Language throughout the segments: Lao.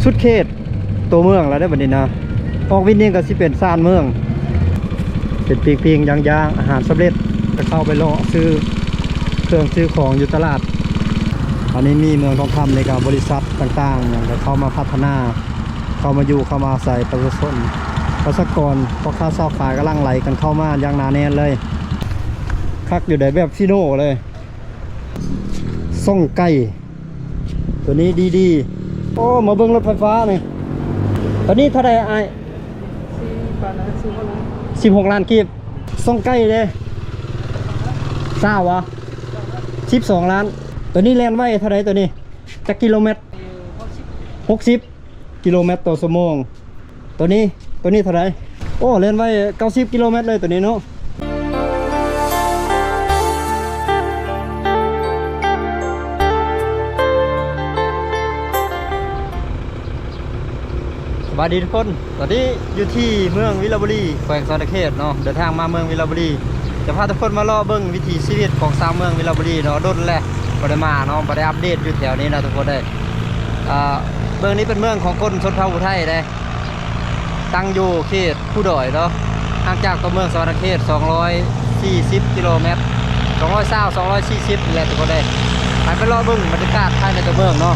ສຸດເຂດຕົວເມືອງແລ້ວເດ້ບັດນີ້ນະ. ອອກວິດນີ້ກໍຊິເປັນຊານເມືອງ ເປັນປີ້ງໆ ຍ່າງໆ ອາຫານສຳເລັດ ກໍເຂົ້າໄປເລາະຊື້ເຄື່ອງຊື້ຂອງຢູ່ຕະຫຼາດ. ອັນນີ້ມີເມືອງທອງຄຳນີ້ກໍບໍລິສັດຕ່າງໆຫຍັງກໍເຂົ້າມາພັດທະນາ ເຂົ້າມາຢູ່ເຂົ້າມາອາໄສ. ປະຊາຊົນ ປະຊາກອນ ພໍ່ຄ້າຊາວຂາຍກຳລັງໄຫຼກັນເຂົ້າມາຢ່າງໜາແໜ້ນເລີຍ. ຄັກຢູ່ໃດ ແບບຟີໂນເລີຍ ຊ່ອງໄກ ຕົວນີ້ດີໆ. ໂອ້ ມາເບິ່ງລົດໄຟຟ້ານີ້ ຕົວນີ້ເທົ່າໃດອ້າຍ? ສິບຫົກລ້ານກີບ. ຊ່ອງໄກເດ້ ຊາວຫວາ? ສິບສອງລ້ານ. ຕົວນີ້ແລ່ນໄວເທົ່າໃດຕົວນີ້? ຈັກກິໂລແມັດ? ຫົກສິບກິໂລແມັດຕໍ່ຊົ່ວໂມງ. ຕົວນີ້ ຕົວນີ້ເທົ່າໃດ? ໂອ້ ແລ່ນໄວເກົ້າສິບກິໂລແມັດເລີຍຕົວນີ້ເນາະ. ສະບາຍດີທຸກຄົນ ຕອນນີ້ຢູ່ທີ່ເມືອງວິລະບູລີ ແຂວງສະຫວັນນະເຂດເນາະ. ເດີນທາງມາເມືອງວິລະບູລີ ຈະພາທຸກຄົນມາເລາະເບິ່ງວິຖີຊີວິດຂອງຊາວເມືອງວິລະບູລີເນາະ. ດົນແລ້ວບໍ່ໄດ້ມາເນາະ ບໍ່ໄດ້ອັບເດດຢູ່ແຖວນີ້ນະທຸກຄົນເອີຍ. ເອີ ເມືອງນີ້ເປັນເມືອງຂອງຄົນຊົນເຜົ່າຜູ້ໄທເດ້ ຕັ້ງຢູ່ເຂດພູດອຍເນາະ ຫ່າງຈາກຕົວເມືອງສະຫວັນນະເຂດສອງຮ້ອຍສີ່ສິບກິໂລແມັດ ສອງຮ້ອຍຊາວ ສອງຮ້ອຍສີ່ສິບນີ້ແຫຼະທຸກຄົນເອີຍ. ໄປ ໄປເລາະເບິ່ງບັນຍາກາດພາຍໃນຕົວເມືອງເນາະ.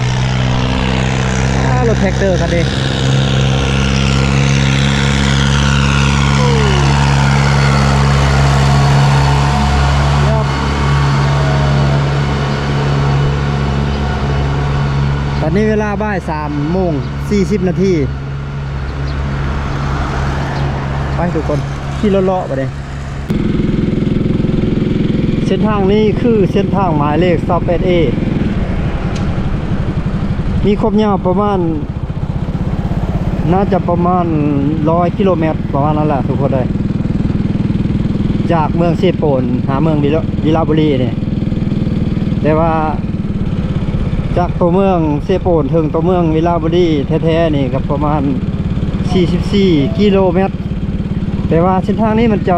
ອ່າ ລົດແທຣັກເຕີຄັນນີ້ ຕອນນີ້ເວລາບ່າຍສາມໂມງສີ່ສິບນາທີ. ໄປທຸກຄົນ ຂີ່ລົດເລາະບາດນີ້. ເສັ້ນທາງນີ້ຄືເສັ້ນທາງໝາຍເລກຊາວແປດເອ ມີຄວາມຍາວປະມານ ໜ້າຈະປະມານຮ້ອຍກິໂລແມັດ ປະມານນັ້ນແຫຼະທຸກຄົນເອີຍ ຈາກເມືອງເຊໂປນຫາເມືອງວິລະ ວິລະບູລີນີ້. ແຕ່ວ່າຈາກຕົວເມືອງເຊໂປນເຖິງຕົວເມືອງວິລະບູລີແທ້ໆນີ້ກໍປະມານສີ່ສິບສີ່ກິໂລແມັດ. ແຕ່ວ່າເສັ້ນທາງນີ້ມັນຈະ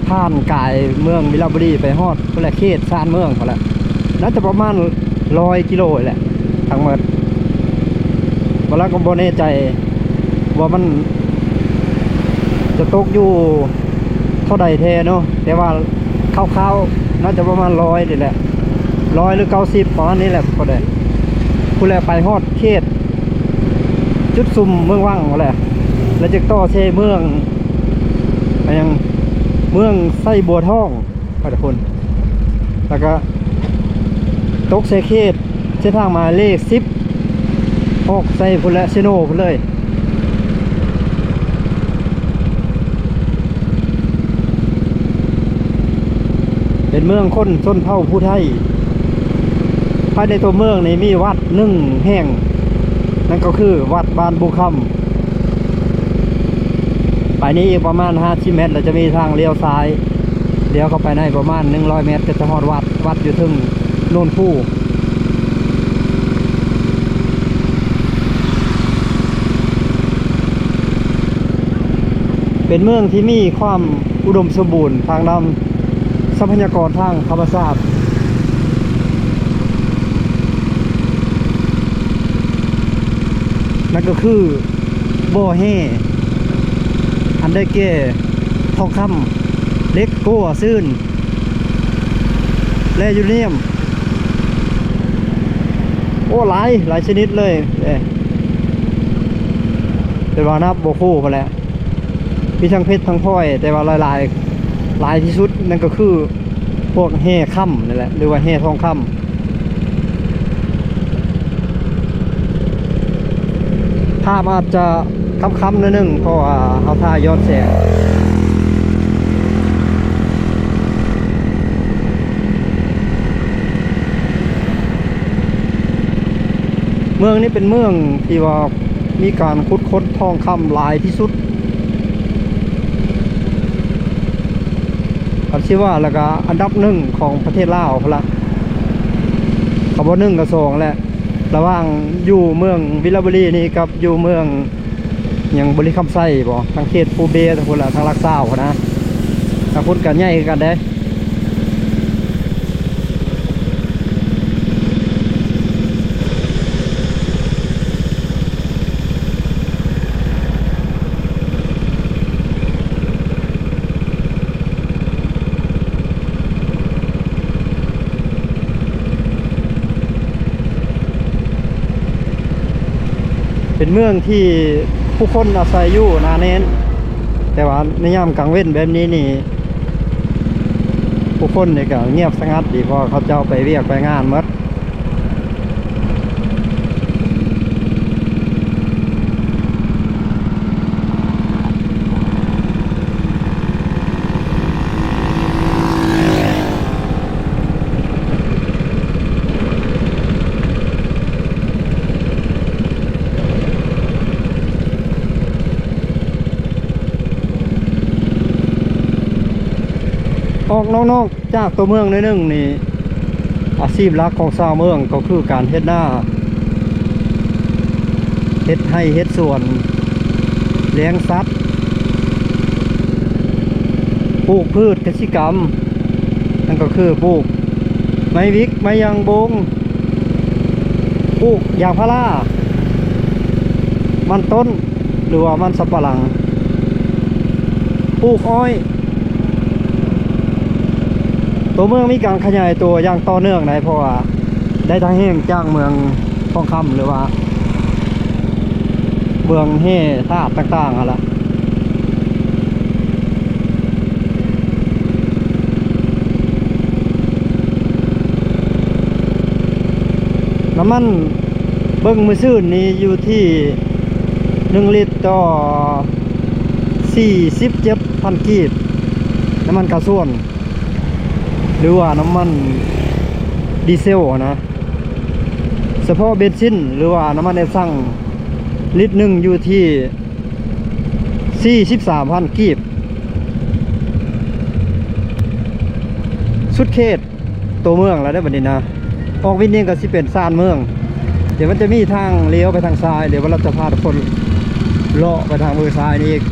ຜ່ານກາຍເມືອງວິລະບູລີໄປຮອດພຸ້ນແຫຼະ ເຂດຊານເມືອງພຸ້ນແຫຼະ ໜ້າຈະປະມານຮ້ອຍກິໂລແຫຼະທັງໝົດ. ບໍ່ລະກໍບໍ່ແນ່ໃຈວ່າມັນຈະຕົກຢູ່ເທົ່າໃດແທ້ເນາະ ແຕ່ວ່າຄ່າວໆໜ້າຈະປະມານຮ້ອຍນີ້ແຫຼະ ຮ້ອຍຫຼືເກົ້າສິບປະມານນີ້ແຫຼະ ພໍໄດ້ ພຸ້ນແຫຼະ ໄປຮອດເຂດຈຸດຊຸມເມືອງວັງພຸ້ນແຫຼະ ແລ້ວຈຶ່ງຕໍ່ເຊເມືອງ ໄປຍັງເມືອງໄຊບົວທອງ ໄປທຸກຄົນ ແລ້ວກະຕົກໃສ່ເຂດເສັ້ນທາງໝາຍເລກສິບ ອອກໃສ່ພຸ້ນແຫຼະ ເຊໂນພຸ້ນເລີຍ. ເປັນເມືອງຄົນຊົນເຜົ່າຜູ້ໄທ. ພາຍໃນຕົວເມືອງນີ້ມີວັດໜຶ່ງແຫ່ງ ນັ້ນກໍຄືວັດບ້ານບຸງຄຳ. ໄປນີ້ອີກປະມານຫ້າສິບແມັດ ແລ້ວຈະມີທາງລ້ຽວຊ້າຍ ລ້ຽວເຂົ້າໄປໃນປະມານໜຶ່ງຮ້ອຍແມັດ ກໍຈະຮອດວັດ ວັດຢູ່ເທິງໂນນພູ. ເປັນເມືອງທີ່ມີຄວາມອຸດົມສົມບູນທາງດ້ານ ຊັບພະຍາກອນທາງທຳມະຊາດ ນັ້ນກໍຄືບໍ່ແຮ່ ອັນໄດ້ແກ່ທອງຄຳ, ເຫຼັກ, ໂກອາຊືນ ແລະ ຢູເຣນຽມ. ໂອ້ ຫຼາຍ ຫຼາຍຊະນິດເລີຍ ເອີ ແຕ່ວ່ານັບບໍ່ຄູ່ພຸ້ນແຫຼະ. ມີທັງເພັດທັງພລອຍ ແຕ່ວ່າຫຼາຍໆ ຫຼາຍທີ່ສຸດນັ້ນກໍຄືພວກແຮ່ຄຳນີ້ແຫຼະ ຫຼືວ່າແຮ່ທອງຄຳ. ພາບອາດຈະຄ້ຳໆໜ້ອຍໜຶ່ງ ເພາະວ່າເຮົາຖ່າຍຍ້ອນແສງ. ເມືອງນີ້ເປັນເມືອງທີ່ວ່າມີການຂຸດຄົ້ນທອງຄຳຫຼາຍທີ່ສຸດ ຄັນຊິວ່າແລ້ວກະອັນດັບໜຶ່ງຂອງປະເທດລາວພຸ້ນລະ ກໍບໍ່ໜຶ່ງກໍສອງແຫຼະ ລະຫວ່າງຢູ່ເມືອງວິລະບູລີນີ້ກັບຢູ່ເມືອງ ຫຍັງ ບໍລິຄຳໄຊບໍ ທາງເຂດພູເບທາງພຸ້ນລະ ທາງຫຼັກຊາວຫັ້ນນະ ທາງພຸ້ນກໍໃຫຍ່ຄືກັນເດ້. ເປັນເມືອງທີ່ຜູ້ຄົນອາໄສຢູ່ໜາແໜ້ນ, ແຕ່ວ່າໃນຍາມກາງເວັນແບບນີ້ນີ້ ຜູ້ຄົນນີ້ກໍງຽບສະຫງັດດີ ເພາະວ່າເຂົາເຈົ້າໄປວຽກໄປງານໝົດ. ອອກນອກໆຈາກຕົວເມືອງໜ້ອຍໜຶ່ງນີ້ ອາຊີບຫຼັກຂອງຊາວເມືອງກໍຄືການເຮັດນາ, ເຮັດໄຮ່ເຮັດສວນ, ລ້ຽງສັດ, ປູກພືດກະສິກຳ, ນັ້ນກໍຄືປູກໄມ້ວິກ, ໄມ້ຢາງບົງ, ປູກຢາງພາລາ, ມັນຕົ້ນ ຫຼືວ່າມັນສຳປະຫຼັງ, ປູກອ້ອຍ. ຕົວເມືອງມີການຂະຫຍາຍຕົວຢ່າງຕໍ່ເນື່ອງໄດ໋ ເພາະວ່າໄດ້ທາງແຮງຈາກເມືອງທອງຄຳ ຫຼືວ່າເມືອງແຮ່ທາດຕ່າງໆຫັ້ນລະ. ນ້ຳມັນເບິ່ງມື້ຊືນນີ້ຢູ່ທີ່ໜຶ່ງລິດຕໍ່ສີ່ສິບເຈັດພັນກີບ, ນ້ຳມັນກາຊວນ ຫຼືວ່ານ້ຳມັນດີເຊວນະ, ສະເພາະເບັນຊິນ ຫຼືວ່ານ້ຳມັນເອສຊັງ ລິດໜຶ່ງຢູ່ທີ່ສີ່ສິບສາມພັນກີບ. ສຸດເຂດຕົວເມືອງແລ້ວເດ້ບັດນີ້ນະ, ອອກວິດນີ້ກໍຊິເປັນຊານເມືອງ. ດຽວມັນຈະມີທາງລ້ຽວໄປທາງຊ້າຍ, ດຽວວ່າເຮົາຈະພາທຸກຄົນເລາະໄປທາງເມືອງຊ້າຍນີ້ອີກ.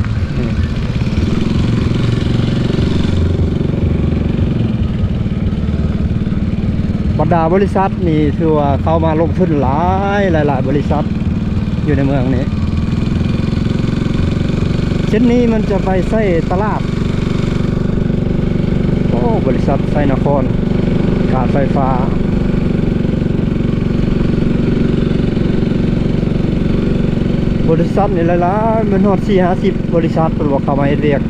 ບັນດາບໍລິສັດນີ້ຖືວ່າເຂົ້າມາລົງທຶນຫຼາຍ, ຫຼາຍໆບໍລິສັດຢູ່ໃນເມືອງນີ້. ເສັ້ນນີ້ມັນຈະໄປໃສ່ຕະຫຼາດ. ໂອ້ ບໍລິສັດໄຊນະຄອນ ການໄຟຟ້າ. ບໍລິສັດນີ້ຫຼາຍໆ ແມ່ນຮອດສີ່ຫ້າສິບບໍລິສັດ ເພິ່ນວ່າເຂົ້າມາເຮັດວຽກ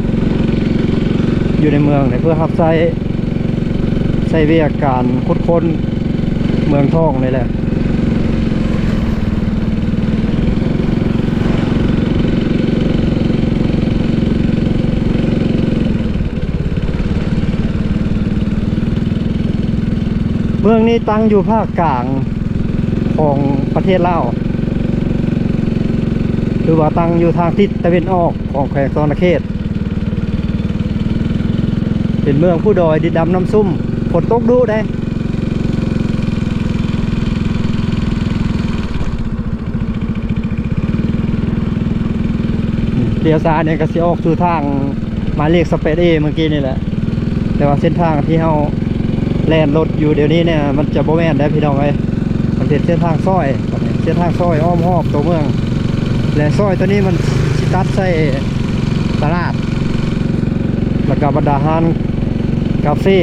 ຢູ່ໃນເມືອງນີ້ ເພື່ອຮັບໃຊ້ ໃຊ້ວຽກການຂຸດຄົ້ນເມືອງທອງນີ້ແຫຼະ. ເມືອງນີ້ຕັ້ງຢູ່ພາກກາງຂອງປະເທດລາວ ຫຼືວ່າຕັ້ງຢູ່ທາງທິດຕາເວັນອອກຂອງແຂວງສະຫວັນນະເຂດ. ເປັນເມືອງພູດອຍ ດິນດຳນ້ຳຊຸ່ມ, ຝົນຕົກດຸເດ້. ອືມ ລ້ຽວຊ້າຍນີ້ກໍຊິອອກສູ່ທາງໝາຍເລກຊາວແປດເອ ເມື່ອກີ້ນີ້ແຫຼະ, ແຕ່ວ່າເສັ້ນທາງທີ່ເຮົາແລ່ນລົດຢູ່ດຽວນີ້ນີ້ ມັນຈະບໍ່ແມ່ນເດ້ພີ່ນ້ອງເອີຍ. ມັນເປັນເສັ້ນທາງຊອຍ, ເສັ້ນທາງຊອຍອ້ອມຮອບຕົວເມືອງ ແລະ ຊອຍຕົວນີ້ມັນຊິຕັດໃສ່ຕະຫຼາດ ແລ້ວກໍບັນດາຮ້ານກາເຟ. ນີ້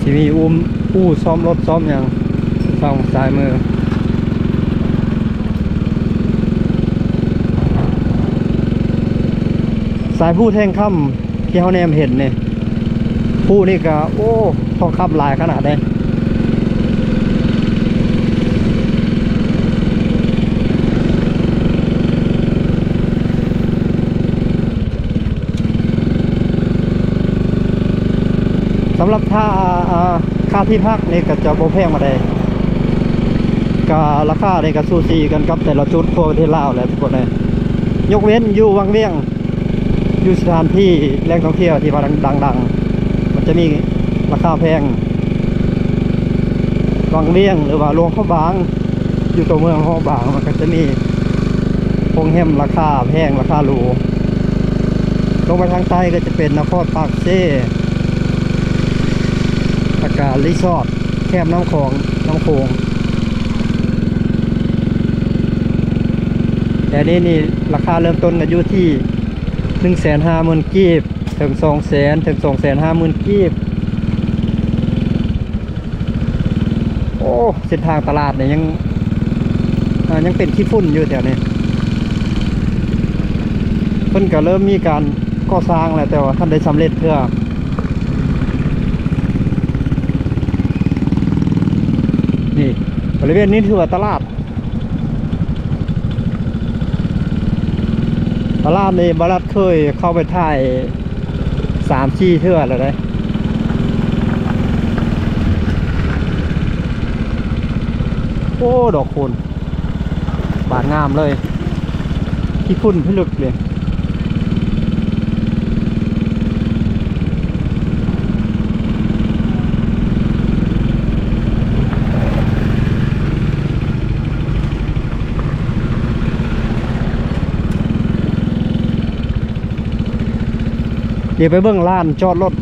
ຊິມີອູ່ ອູ່ສ້ອມລົດສ້ອມຫຍັງ ທາງຊ້າຍມື. ສາຍພູແທ່ງຄຳ ທີ່ເຮົາແນມເຫັນນີ້ ພູນີ້ກະ ໂອ້ ທອງຄຳຫຼາຍຂະໜາດໃດ. ສຳລັບຄ່າ ອາ ຄ່າທີ່ພັກນີ້ກະຈະບໍ່ແພງປານໃດ, ກະລາຄານີ້ກະສູສີກັນກັບແຕ່ລະຈຸດທົ່ວປະເທດລາວແຫຼະທຸກຄົນເອີຍ, ຍົກເວັ້ນຢູ່ວັງວຽງ. ຢູ່ສະຖານທີ່ແຫຼ່ງທ່ອງທ່ຽວທີ່ວ່າດັງໆ ມັນຈະມີລາຄາແພງ. ວັງວຽງ ຫຼືວ່າຫຼວງພະບາງ, ຢູ່ຕົວເມືອງຫຼວງພະບາງ ມັນກໍຈະມີໂຮງແຮມລາຄາແພງ ລາຄາຫຼູ. ລົງໄປທາງໃຕ້ກໍຈະເປັນນະຄອນປາກເຊ ແລ້ວກະຣີສອດແຄມນ້ຳຂອງ ນ້ຳໂຂງ. ແຕ່ນີ້ນີ້ລາຄາເລີ່ມຕົ້ນກໍຢູ່ທີ່ ໜຶ່ງແສນຫ້າໝື່ນກີບ. ເຖິງສອງແສນ ເຖິງສອງແສນຫ້າໝື່ນກີບ. ໂອ້ ເສັ້ນທາງຕະຫຼາດນີ້ຍັງ ອ່າ ຍັງເປັນຂີ້ຝຸ່ນຢູ່ແຖວນີ້. ເພິ່ນກໍເລີ່ມມີການກໍ່ສ້າງແລ້ວ ແຕ່ວ່າທັນໄດ້ສຳເລັດເທື່ອ. ນີ້ ບໍລິເວນນີ້ຖືວ່າຕະຫຼາດ ຕະຫຼາດນີ້ ບ່າວລັດເຄີຍເຂົ້າໄປຖ່າຍສາມສີ່ເທື່ອແລ້ວເດ້. ໂອ້ ດອກຄູນ ບານງາມເລີຍ ຂີ້ຝຸ່ນພິລຶກເລີຍ. ດຽວໄປເບິ່ງລານຈອດລົດ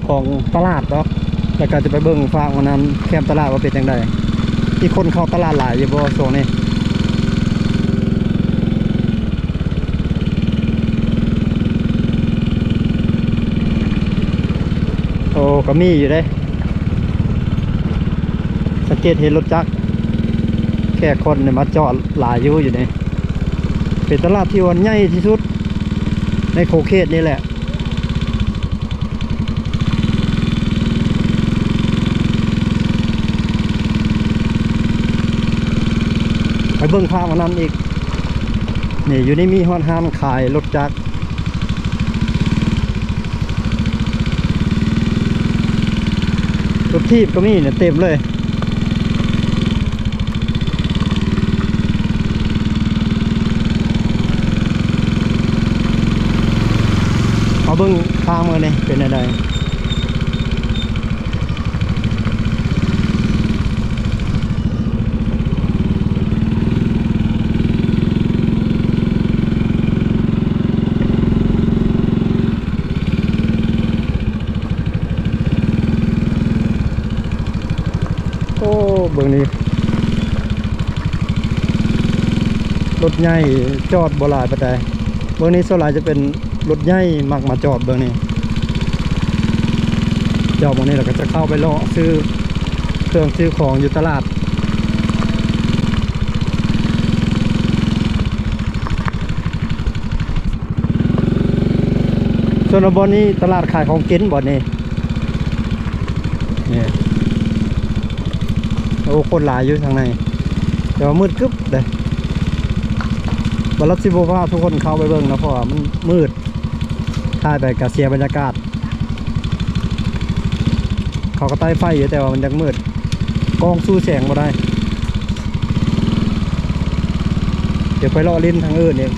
ຂອງຕະຫຼາດເນາະ ແລ້ວກໍຈະໄປເບິ່ງຟາກອັນນັ້ນ ແຄມຕະຫຼາດວ່າເປັນຈັ່ງໃດ ມີຄົນເຂົ້າຕະຫຼາດຫຼາຍຢູ່ບໍ່ຊ່ວງນີ້. ໂອ້ ກໍມີຢູ່ເດ້ ສັງເກດເຫັນລົດຈັກແຂກຄົນນີ້ມາຈອດຫຼາຍຢູ່ ຢູ່ນີ້ ເປັນຕະຫຼາດທີ່ວ່າໃຫຍ່ທີ່ສຸດໃນຂົງເຂດນີ້ແຫຼະ. ໄປເບິ່ງພາບອັນນັ້ນອີກ ນີ້ ຢູ່ນີ້ມີຮອດຮ້ານຂາຍລົດຈັກ ລົດຖີບກໍມີເນຍ ເຕັມເລີຍ. ມາເບິ່ງທາງມື້ນີ້ເປັນແນວໃດ? ໂອ້ ເບິ່ງນີ້ ລົດໃຫຍ່ຈອດບໍ່ຫຼາຍປານໃດ. ເບິ່ງນີ້ສ່ວນຫຼາຍຈະເປັນ ລົດໃຫຍ່ມັກມາຈອດເບິ່ງນີ້ ຈອດໝ່ອງນີ້ ແລ້ວກໍຈະເຂົ້າໄປເລາະຊື້ເຄື່ອງຊື້ຂອງຢູ່ຕະຫຼາດ. ສ່ວນບ່ອນນີ້ຕະຫຼາດຂາຍຂອງກິນບ່ອນນີ້ ນີ້ ໂອ້ ຄົນຫຼາຍຢູ່ທາງໃນ ແຕ່ວ່າມືດກຶບເດ້. ບໍ່ລັດຊິບໍ່ພາທຸກຄົນເຂົ້າໄປເບິ່ງເນາະ ເພາະວ່າມັນມືດ ຖ່າຍໄປກະເສຍບັນຍາກາດ. ເຂົາກໍໄຕ້ໄຟຢູ່ ແຕ່ວ່າມັນຍັງມືດ ກ້ອງສູ້ແສງບໍ່ໄດ້. ດຽວໄປເລາະຫຼິ້ນທາງອື່ນອີກ.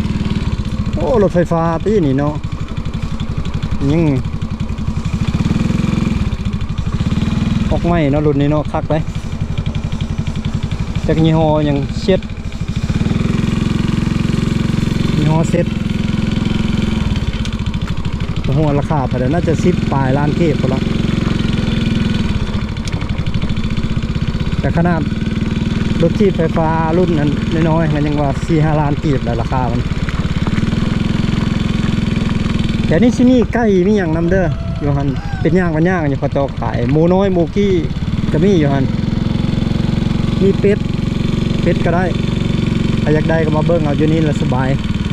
ໂອ້ ລົດໄຟຟ້າຕິນີ້ເນາະ ຍັງອອກໃໝ່ເນາະ ລຸ້ນນີ້ເນາະ ຄັກເດ້. ຈັກຍີ່ຫໍ້ຫຍັງ ເຊັດ ຍີ່ຫໍ້ເຊັດ ບໍ່ຮູ້ວ່າລາຄາເທົ່າໃດ ໜ້າຈະສິບປາຍລ້ານກີບພຸ້ນລະ. ແຕ່ຂະໜາດລົດຖີບໄຟຟ້າລຸ້ນນັ້ນນ້ອຍໆ ກໍຍັງວ່າສີ່ຫ້າລ້ານກີບແຫຼະ ລາຄາມັນ. ແຖວນີ້ຊິມີໄກ່ມີຫຍັງນຳເດີ ຢູ່ຫັ້ນ ເປັນຢ່າງເປັນຢ່າງຢູ່ ເຂົາເຈົ້າຂາຍໝູນ້ອຍໝູກີ້ກໍມີຢູ່ຫັ້ນ ມີເປັດ ເປັດກໍໄດ້ ຖ້າຢາກໄດ້ກໍມາເບິ່ງເອົາຢູ່ນີ້ລະສະບາຍ.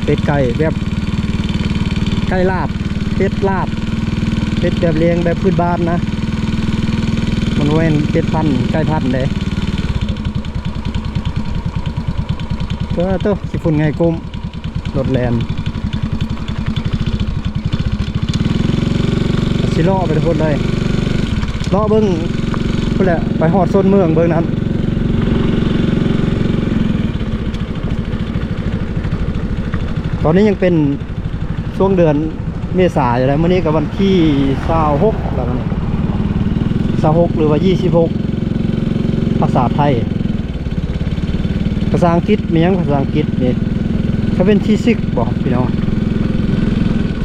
ເປັດໄກ່ແບບ ໄກ່ລາບ ເປັດລາບ ເປັດແບບລ້ຽງແບບພື້ນບ້ານນະ ມັນບໍ່ແມ່ນເປັດພັນໄກ່ພັນເດ້. ໂອ້ໂຕ ຂີ້ຝຸ່ນໄງ່ກຸ້ມ ລົດແລ່ນ ຊິເລາະໄປພຸ້ນເລີຍ ເລາະເບິ່ງພຸ້ນແຫຼະ ໄປຮອດໂຊນເມືອງເບິ່ງນັ້ນ. ຕອນນີ້ຍັງເປັນຊ່ວງເດືອນເມສາຢູ່ເດ້ ມື້ນີ້ກໍວັນທີຊາວຫົກແລ້ວ ມື້ນີ້ຊາວຫົກ ຫຼືວ່າຊາວຫົກ ພາສາໄທ. ພາສາອັງກິດ ມີຫຍັງພາສາອັງກິດນີ້ ເຊເວັນທີຊິກບໍພີ່ນ້ອງ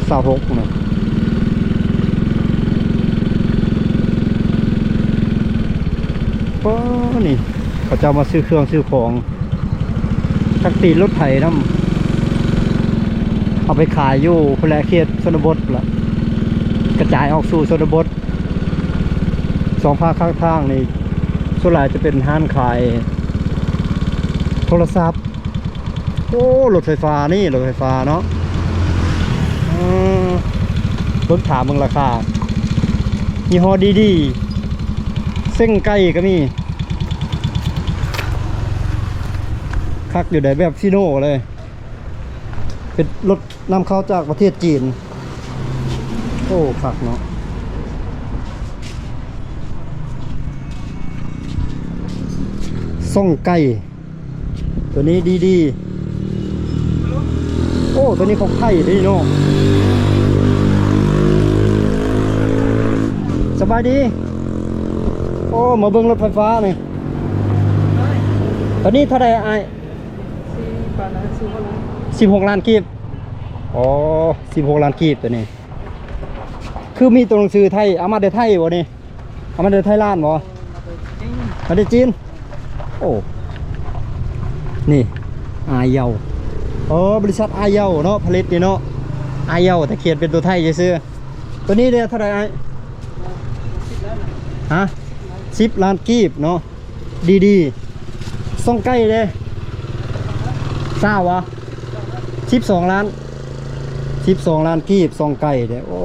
ຊາວຫົກນະ. ໂອ້ ນີ້ເຂົາເຈົ້າມາຊື້ເຄື່ອງຊື້ຂອງ ຈັກຕີນລົດໄຖນຳ ເອົາໄປຂາຍຢູ່ພຸ້ນແຫຼະ ເຂດຊົນນະບົດພຸ້ນລະ. ຈາຍອອກສູ່ຊົນນະບົດ. ສອງພາກຂ້າງທາງນີ້ ສ່ວນຫຼາຍຈະເປັນຮ້ານຂາຍໂທລະສັບ. ໂອ້ ລົດໄຟຟ້ານີ້ ລົດໄຟຟ້າເນາະ. ເອີ ເບິ່ງ ຖາມເບິ່ງລາຄາ. ຍີ່ຫໍ້ດີດີ ເສັງໄກກໍມີ. ຄັກຢູ່ໃດ໋ ແບບຟີໂນເລີຍ. ເປັນລົດນຳເຂົ້າຈາກປະເທດຈີນ. ໂອ້ ຄັກເນາະ. ຊ່ອງໄກ ໂຕນີ້ດີໆ. ໂອ້ ໂຕນີ້ຂອງໄທເດ້ເນາະ. ສະບາຍດີ. ໂອ້ ມາເບິ່ງລົດໄຟຟ້ານີ້. ໂຕນີ້ເທົ່າໃດອ້າຍ? ສິບຫົກລ້ານກີບ. ອໍ ສິບຫົກລ້ານກີບໂຕນີ້. ຄືມີໂຕໜັງສືໄທ ເອົາມາແຕ່ໄທບໍ່ນີ້? ເອົາມາແຕ່ໄທລານບໍ່? ມາແຕ່ຈີນ. ໂອ້ ນີ້ ອາເຍົາ. ເອີ ບໍລິສັດອາເຍົາເນາະ ຜະລິດນີ້ເນາະ. ອາເຍົາ ແຕ່ຂຽນເປັນໂຕໄທຊື່ໆ. ໂຕນີ້ເດ ເທົ່າໃດອ້າຍ? ຮະ? ສິບລ້ານກີບເນາະ. ດີໆ. ຊ່ອງໄກເດ້? ຊາວຫວາ? ສິບສອງລ້ານ ສິບສອງລ້ານກີບ ຊ່ອງໄກເດ້. ໂອ້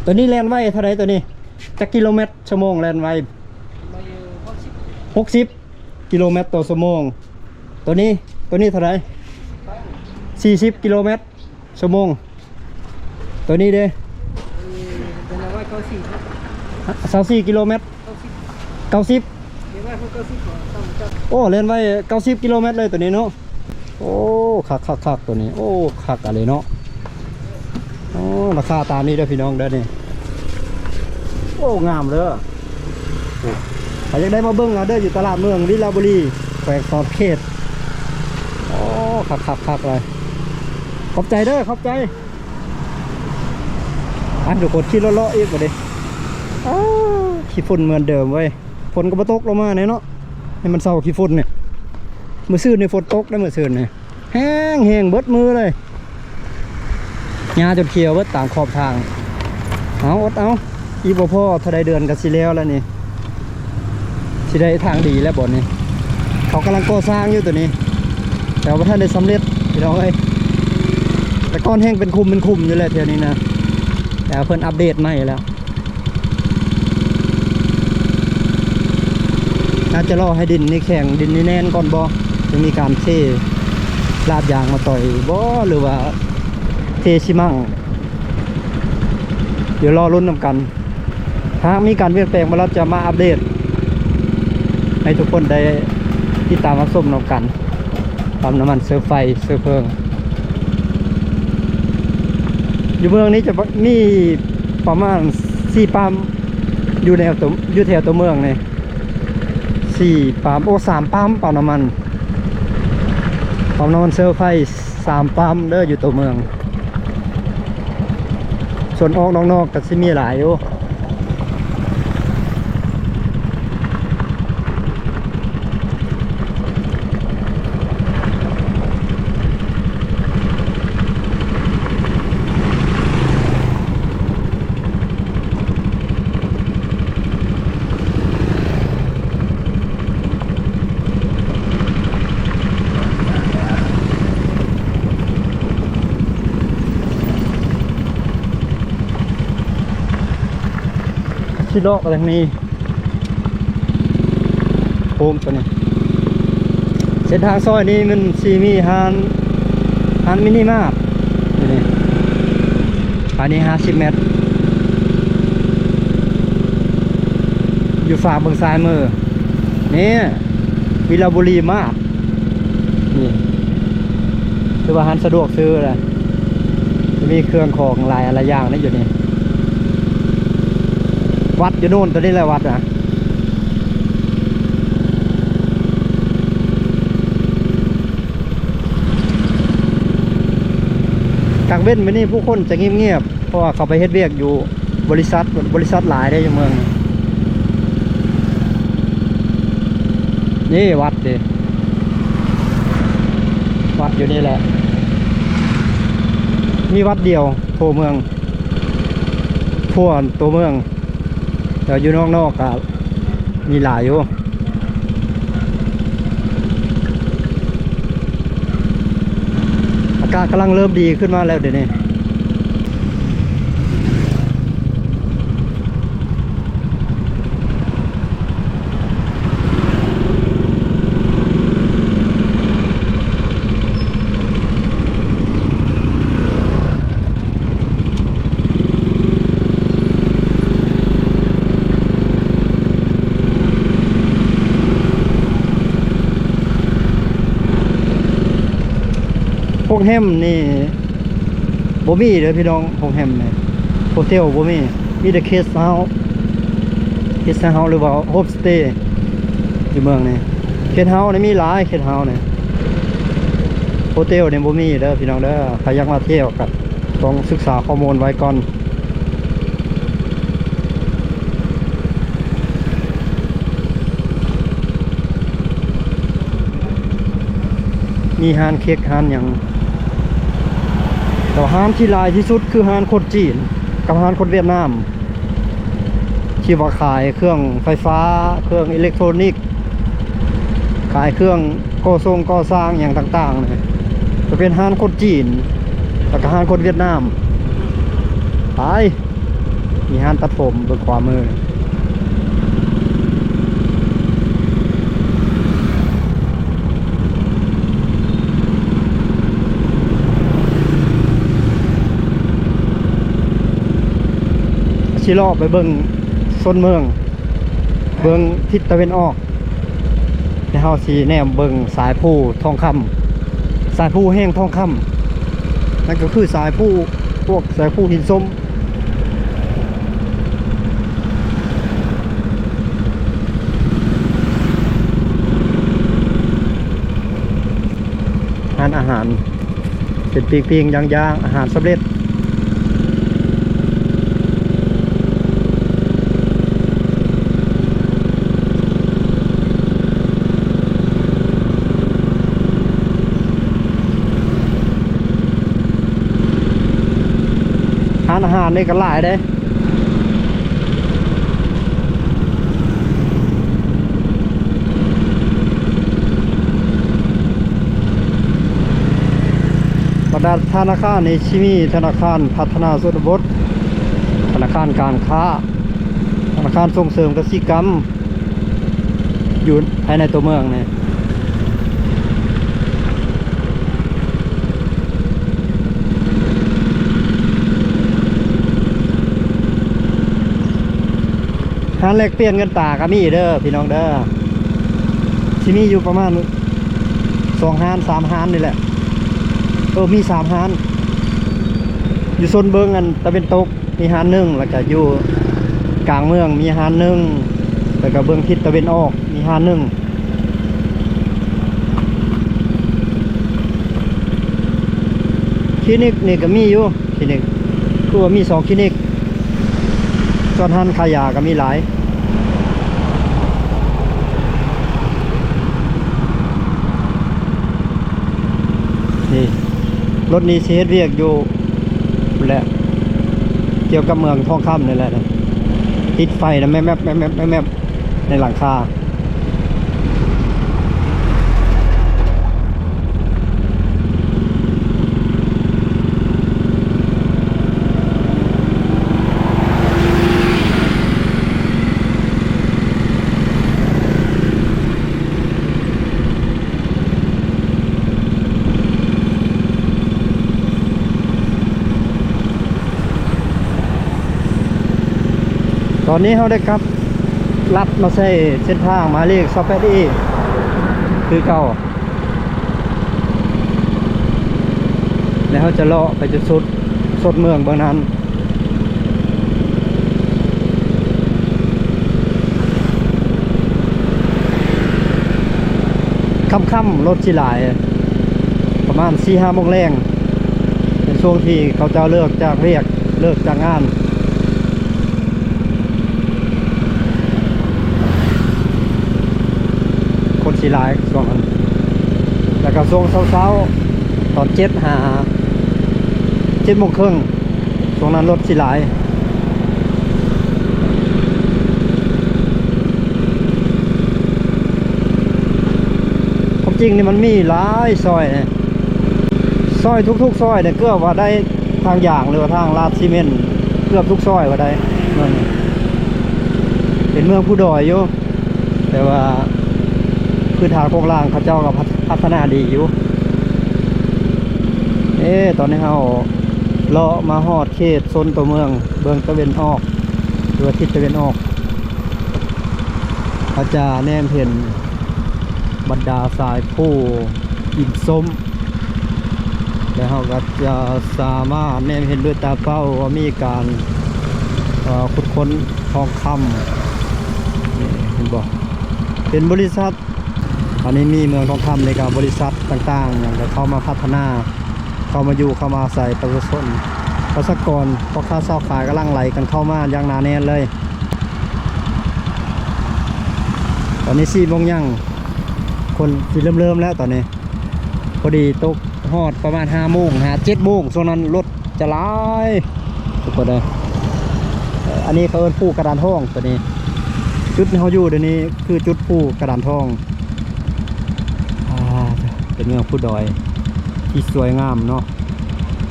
ໂຕນີ້ແລ່ນໄວເທົ່າໃດໂຕນີ້? ຈັກກິໂລແມັດຊົ່ວໂມງແລ່ນໄວ? ຫົກສິບກິໂລແມັດຕໍ່ຊົ່ວໂມງ. ໂຕນີ້ ໂຕນີ້ເທົ່າໃດ? ສີ່ສິບກິໂລແມັດ ຊົ່ວໂມງ. ໂຕນີ້ເດ້? ເອີ ເປັນຮ້ອຍເກົ້າສິບ ຊາວສີ່ກິໂລແມັດ. ເກົ້າສິບ ເກົ້າສິບ ເຫັນວ່າເຂົາເກົ້າສິບ ກໍຕ້ອງຈັບ. ໂອ້ ແລ່ນໄວເກົ້າສິບກິໂລແມັດເລີຍໂຕນີ້ເນາະ. ໂອ້ ຄັກໆໆ ໂຕນີ້. ໂອ້ ຄັກອີ່ຫຼີເນາະ. ໂອ້ ລາຄາຕາມນີ້ເດີພີ່ນ້ອງເດີນີ້. ໂອ້ ງາມເດີ. ໂອ້ ໃຜຢາກໄດ້ມາເບິ່ງເອົາເດີ ຢູ່ຕະຫຼາດເມືອງວິລະບູລີ ແຂວງສະຫວັນນະເຂດ. ໂອ້ ຄັກໆໆ ເລີຍ. ຂອບໃຈເດີ ຂອບໃຈ. ໄປທຸກຄົນ ຂີ່ລົດເລາະອີກບາດນີ້. ອ້າ ຂີ້ຝຸ່ນເໝືອນເດີມເວີຍ. ຝົນກໍບໍ່ຕົກລົງມາແນ່ເນາະ ໃຫ້ມັນເຊົາຂີ້ຝຸ່ນນີ້. ມື້ຊືນນີ້ຝົນຕົກໄດ໋ ມື້ຊືນນີ້ ແຮງໆ ເບິດມື້ເລີຍ. ຫຍ້າຈົນຂຽວເບິດຕາມຂອບທາງ. ເອົາ ອົດເອົາ ອີກບໍ່ພໍເທົ່າໃດເດືອນກໍຊິແລ້ວແລ້ວນີ້. ຊິໄດ້ທາງດີແລ້ວບ່ອນນີ້. ເຂົາກຳລັງກໍ່ສ້າງຢູ່ໂຕນີ້ ແຕ່ວ່າບໍ່ທັນໄດ້ສຳເລັດພີ່ນ້ອງເອີຍ. ແຕ່ກ່ອນແຮ່ງເປັນຂຸມເປັນຂຸມຢູ່ແຫຼະແຖວນີ້ນະ ແຕ່ວ່າເພິ່ນອັບເດດໃໝ່ແລ້ວ. ອາດຈະລໍໃຫ້ດິນນີ້ແຂງ ດິນນີ້ແໜ້ນກ່ອນບໍ ຈະມີການເທລາດຢາງມາຕ່ອຍບໍ ຫຼືວ່າເທຊີມັງ. ດຽວລໍລຸ້ນນຳກັນ. ຫາກມີການປ່ຽນແປງ ບ່າວລັດຈະມາອັບເດດໃຫ້ທຸກຄົນໄດ້ຕິດຕາມຮັບຊົມນຳກັນ. ປ້ຳນ້ຳມັນເຊື້ອໄຟເຊື້ອເພີງ. ຢູ່ເມືອງນີ້ຈະມີປະມານສີ່ປ້ຳ ຢູ່ແນວຕົວ ຢູ່ແຖວຕົວເມືອງນີ້ ສີ່ປ້ຳ ໂອ້ ສາມປ້ຳ ປ້ຳນ້ຳມັນ ປ້ຳນ້ຳມັນເຊື້ອໄຟ ສາມປ້ຳເດີ ຢູ່ຕົວເມືອງ. ສ່ວນອອກນອກໆ ກໍຊິມີຫຼາຍຢູ່. ຊິເລາະໄປທາງນີ້ ໂຄ້ງຕົວນີ້. ເສັ້ນທາງຊອຍນີ້ມັນຊິມີຮ້ານ ຮ້ານມິນິມາດຢູ່ນີ້ ພາຍໃນຫ້າສິບແມັດ ຢູ່ຟາກເບື້ອງຊ້າຍມື. ນີ້ ວິລະບູລີມາດ ນີ້ ຖືວ່າຮ້ານສະດວກຊື້ແຫຼະ ມີເຄື່ອງຂອງຫຼາຍອັນຫຼາຍຢ່າງນີ້ຢູ່ນີ້. ວັດຢູ່ໂນ້ນ ຕົວນີ້ແຫຼະວັດນະ. ກາງເວັນມື້ນີ້ຜູ້ຄົນຈະງຽບໆ ເພາະວ່າເຂົາໄປເຮັດວຽກຢູ່ບໍລິສັດ ບໍລິສັດຫຼາຍເດ້ຢູ່ເມືອງນີ້. ນີ້ວັດເດ້ ວັດຢູ່ນີ້ແຫຼະ ມີວັດດຽວ. ໂພເມືອງ ພວກຕົວເມືອງ ແລ້ວຢູ່ນອກໆ ກໍມີຫຼາຍຢູ່. ອາກາດກຳລັງເລີ່ມດີຂຶ້ນມາແລ້ວດຽວນີ້. ໂຮງແຮມນີ້ບໍ່ມີເດີພີ່ນ້ອງ, ໂຮງແຮມນີ້ ໂຮເທວບໍ່ມີ, ມີແຕ່ເຄສເຮົາ ເຄສເຮົາ ຫຼືວ່າໂຮມສະເຕຢູ່ເມືອງນີ້. ເຂດເຮົານີ້ມີຫຼາຍ, ເຂດເຮົານີ້ ໂຮເທວນີ້ບໍ່ມີເດີພີ່ນ້ອງເດີ. ໃຜຢາກມາທ່ຽວກໍຕ້ອງສຶກສາຂໍ້ມູນໄວ້ກ່ອນ. ມີຮ້ານເຄັກ ຮ້ານຫຍັງ, ແຕ່ວ່າຮ້ານທີ່ຫຼາຍທີ່ສຸດຄືຮ້ານຄົນຈີນກັບຮ້ານຄົນຫວຽດນາມ ທີ່ວ່າຂາຍເຄື່ອງໄຟຟ້າ, ເຄື່ອງອີເລັກໂທຣນິກ, ຂາຍເຄື່ອງກໍ່ສົງກໍ່ສ້າງຫຍັງຕ່າງໆ ຈະເປັນຮ້ານຄົນຈີນ ແລ້ວກໍຮ້ານຄົນຫວຽດນາມ. ໄປ ມີຮ້ານຕັດຜົມເບິ່ງຂວາມື. ຊິເລາະໄປເບິ່ງໂຊນເມືອງ, ເບິ່ງທິດຕາເວັນອອກ. ແລ້ວເຮົາຊິແນມເບິ່ງສາຍພູທອງຄຳ, ສາຍພູແຫ່ງທອງຄຳ, ນັ້ນກໍຄືສາຍພູ ພວກສາຍພູຫີນສົ້ມ. ຮ້ານອາຫານ ເປັນປີ້ງໆ ຍ່າງໆ ອາຫານສຳເລັດ. ຮ້ານອາຫານນີ້ກໍຫຼາຍເດ້. ບັນດາທະນາຄານນີ້ຊິມີທະນາຄານພັດທະນາຊົນນະບົດ, ທະນາຄານການຄ້າ, ທະນາຄານສົ່ງເສີມກະສິກຳ ຢູ່ພາຍໃນຕົວເມືອງນີ້. ຮ້ານແລກປ່ຽນເງິນຕາກໍມີເດີພີ່ນ້ອງເດີ, ຊິມີຢູ່ປະມານສອງຮ້ານສາມຮ້ານນີ້ແຫຼະ. ເອີ ມີສາມຮ້ານ ຢູ່ໂຊນເບິ່ງອັນຕາເວັນຕົກ ມີຮ້ານໜຶ່ງ, ແລ້ວກະຢູ່ກາງເມືອງມີຮ້ານໜຶ່ງ, ແລ້ວກະເບິ່ງທິດຕາເວັນອອກມີຮ້ານໜຶ່ງ. ຄລີນິກນີ້ກະມີຢູ່, ຄລີນິກ ຄືວ່າມີສອງຄລີນິກ, ສ່ວນຮ້ານຂາຍຢາກະມີຫຼາຍ. ນີ້ ລົດນີ້ຊິເຮັດວຽກຢູ່ພຸ້ນແຫຼະ, ກ່ຽວກັບເມືອງທອງຄຳນີ້ແຫຼະ, ຕິດໄຟນະ ແມບໆໆໆ ໃນຫຼັງຄາ. ຕອນນີ້ເຮົາໄດ້ກັບລັດມາໃສ່ເສັ້ນທາງໝາຍເລກຊາວແປດເອຄືເກົ່າ. ແລ້ວເຮົາຈະເລາະໄປຈຸດສຸດ ສົດເມືອງເບິ່ງນັ້ນ. ຄ່ຳໆ ລົດຊິຫຼາຍ ປະມານສີ່ຫ້າໂມງແລງ ເປັນຊ່ວງທີ່ເຂົາເຈົ້າເລີກຈາກວຽກ ເລີກຈາກງານ. ຄົນຊິຫຼາຍຊ່ວງນັ້ນ ແລ້ວກໍຊ່ວງເຊົ້າໆ ຕອນເຈັດຫາເຈັດໂມງເຄິ່ງ ຊ່ວງນັ້ນລົດຊິຫຼາຍ. ຄວາມຈິງນີ້ມັນມີຫຼາຍຊອຍນະ ຊອຍທຸກໆຊອຍນີ້ເກືອບວ່າໄດ້ທາງຢາງ ຫຼືວ່າທາງລາດຊີເມັນ ເກືອບທຸກຊອຍວ່າໄດ້. ເມືອງນີ້ເປັນເມືອງພູດອຍຢູ່ ແຕ່ວ່າພື້ນຖານໂຄງລ່າງເຂົາເຈົ້າກໍພັດ ພັດທະນາດີຢູ່. ເອີ ຕອນນີ້ເຮົາເລາະມາຮອດເຂດໂຊນຕົວເມືອງ ເບື້ອງຕາເວັນອອກ ຫຼືວ່າທິດຕາເວັນອອກ ເຮົາຈະແນມເຫັນບັນດາສາຍພູຫີນສົ້ມ ແລະ ເຮົາກໍຈະສາມາດແນມເຫັນດ້ວຍຕາເປົ່າວ່າມີການ ເອີ ຂຸດຄົ້ນທອງຄຳ. ນີ້ເຫັນບໍ່? ເປັນບໍລິສັດ ອັນນີ້ມີເມືອງທອງຄຳນີ້ກໍບໍລິສັດຕ່າງໆຫຍັງກໍເຂົ້າມາພັດທະນາ ເຂົ້າມາຢູ່ ເຂົ້າມາອາໄສ ປະຊາຊົນ ປະຊາກອນ ພໍ່ຄ້າຊາວຂາຍກໍຫຼັ່ງໄຫຼກັນເຂົ້າມາຢ່າງໜາແໜ້ນເລີຍ. ຕອນນີ້ສີ່ໂມງຫຍັງ ຄົນຊິເລີ່ມໆແລ້ວຕອນນີ້ ພໍດີຕົກຮອດປະມານຫ້າໂມງ ຫາເຈັດໂມງ ຊ່ວງນັ້ນລົດຈະຫຼາຍທຸກຄົນເດີ. ເອີ ອັນນີ້ເຂົາເອີ້ນພູກະດານທອງ ຕົວນີ້ ຈຸດທີ່ເຮົາຢູ່ດຽວນີ້ຄືຈຸດພູກະດານທອງ. ອ່າ ເປັນເມືອງພູດອຍທີ່ສວຍງາມເນາະ.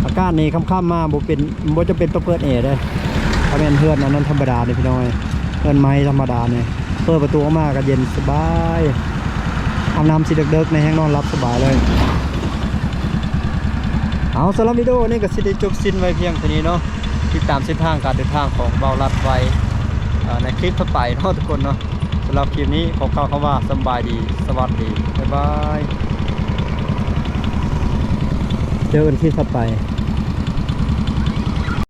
ອາກາດນີ້ຄ່ຳໆມາບໍ່ເປັນ ບໍ່ຈຳເປັນຕ້ອງເປີດແອເດ້ ຖ້າແມ່ນເຮືອນອັນນັ້ນທຳມະດານີ້ພີ່ນ້ອງເອີຍ ເຮືອນໄມ້ທຳມະດານີ້ ເປີດປະຕູອອກມາກໍເຢັນສະບາຍ ອາບນ້ຳຊິເດິກໆນີ້ແຮ່ງນອນຫຼັບສະບາຍເລີຍ. ເອົາ ສຳລັບວິດີໂອນີ້ກໍຊິໄດ້ຈົບສິ້ນໄວ້ພຽງເທົ່ານີ້ເນາະ. ຕິດຕາມເສັ້ນທາງການເດີນທາງຂອງບ່າວລັດໄວ້ ເອີ ໃນຄລິບຖັດໄປເນາະທຸກຄົນເນາະ. ສຳລັບຄລິບນີ້ຂໍກ່າວຄຳວ່າສຳບາຍດີ ສະຫວັດດີ ບາຍບາຍ ເຈີກັນຄລິບຖັດໄປ.